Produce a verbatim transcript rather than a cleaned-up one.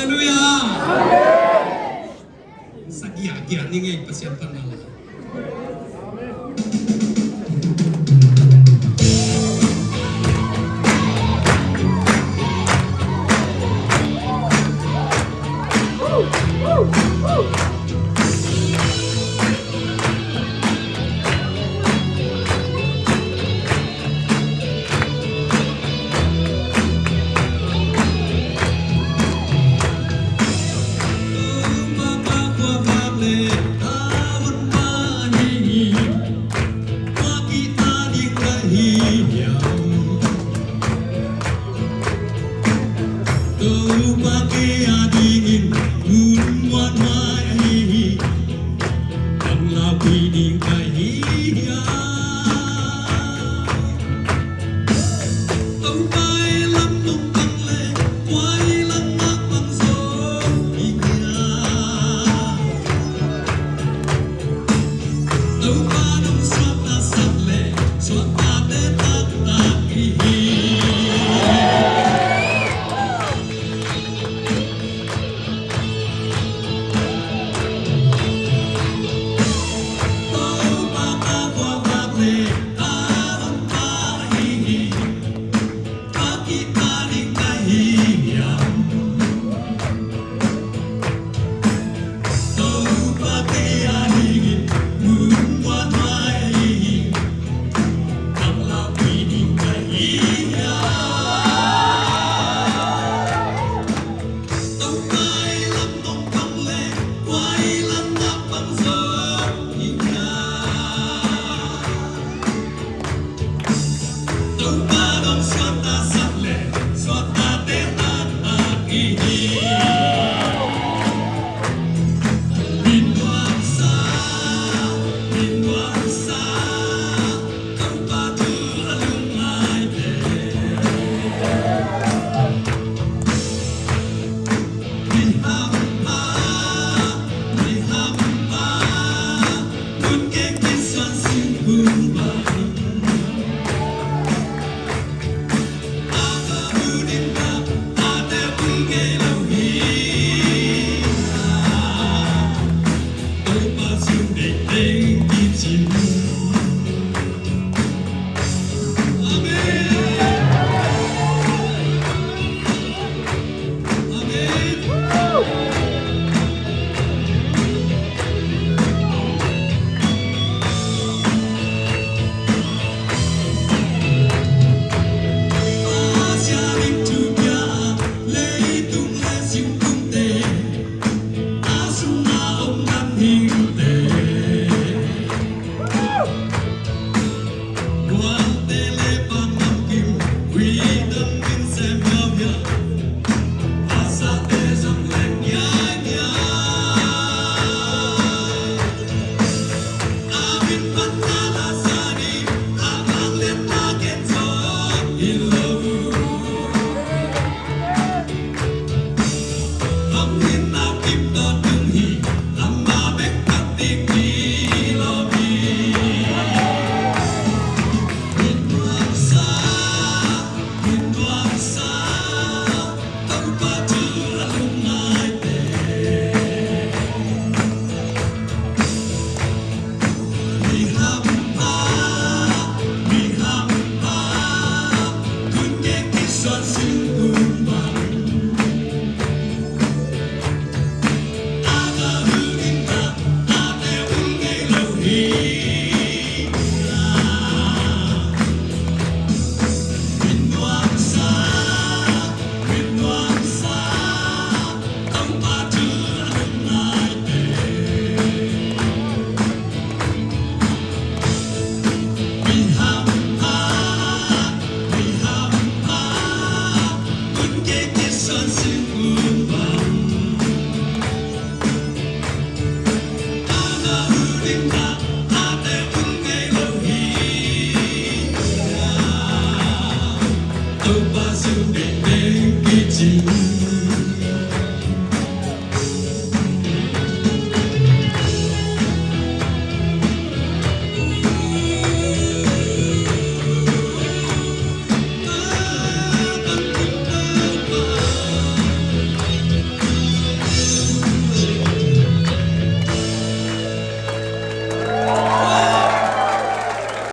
Halleluia. Sa giahgiah ni ngei, Pasian phatna la. Topa kei a dingin mun muanhuai ahi hi. Bang lau pi ding ka hi hiam? Topa e, lam dong bang le, kua i lam nak bang zo i hiam? Topa dong suakta sak le, suakta te taktak i hi. Topa ka vuakvak le, ka honpa i hi. Ka kipia ding ka hi hiam? Topa kei a dingin mun muanhuai ahi hi. Bang lau pi ding ka hi hiam? Topa e, lam dong bang le, kua i lam nak bang zo i hiam? Topa dong suakta sak le, suakta te taktak i hi. Min nuamsa, min nuamsa, Topa thu a lungngaite.